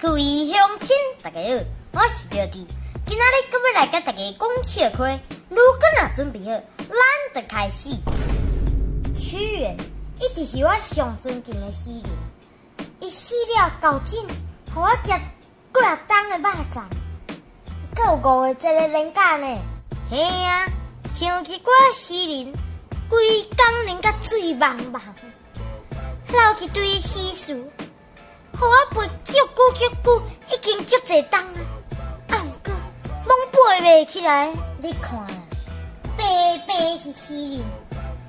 各位鄉親，大家好，我是表弟。今仔日閣欲來佮大家講笑話，如果若準備好，咱就開始。屈原一直是我上尊敬的詩人，伊死了到今，予我食幾若冬的肉粽，閣有五月節的連假呢。嘿啊，像一寡詩人，規工啉甲醉茫茫，留一堆詩詞，予我背足久足久，已經足濟冬啊！啊，毋過攏背袂起來。你看啦，白白是詩人，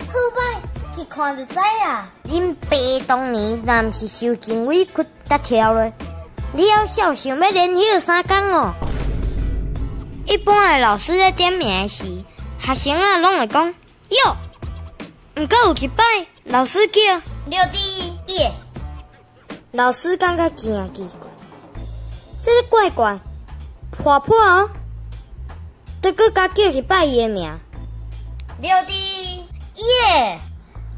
好歹去看就知啦。恁爸當年若毋是受盡委屈才跳落，了孝想欲連休三工哦。一般的老師咧點名時，學生仔攏會講喲。毋過有一擺，老師叫劉弟耶，老師感覺真奇怪，這个怪怪，破破哦，就閣共叫一擺伊的名，劉弟耶，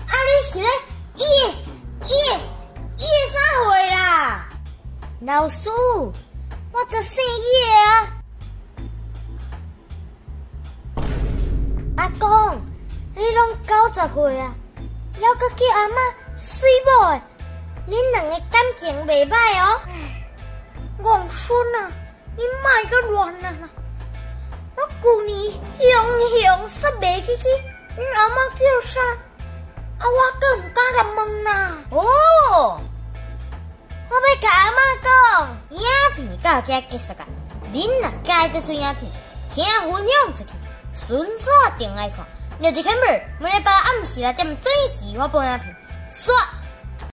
啊你是咧耶耶耶啥貨啦？老師，我就姓葉啊。阿公，你攏90歲啊，猶閣叫阿嬤媠某的，恁兩个感情袂歹哦。戇孫啊，你莫閣亂啊啦！我舊年雄雄煞袂記起，恁阿嬤叫啥？啊，我閣毋敢共問啦。哦，我欲共阿嬤講，影片到這結束啊。恁若佮意這齣影片，請分享出去，順紲轉來看。六日 Camera 每禮拜暗時6點準時發布影片。煞。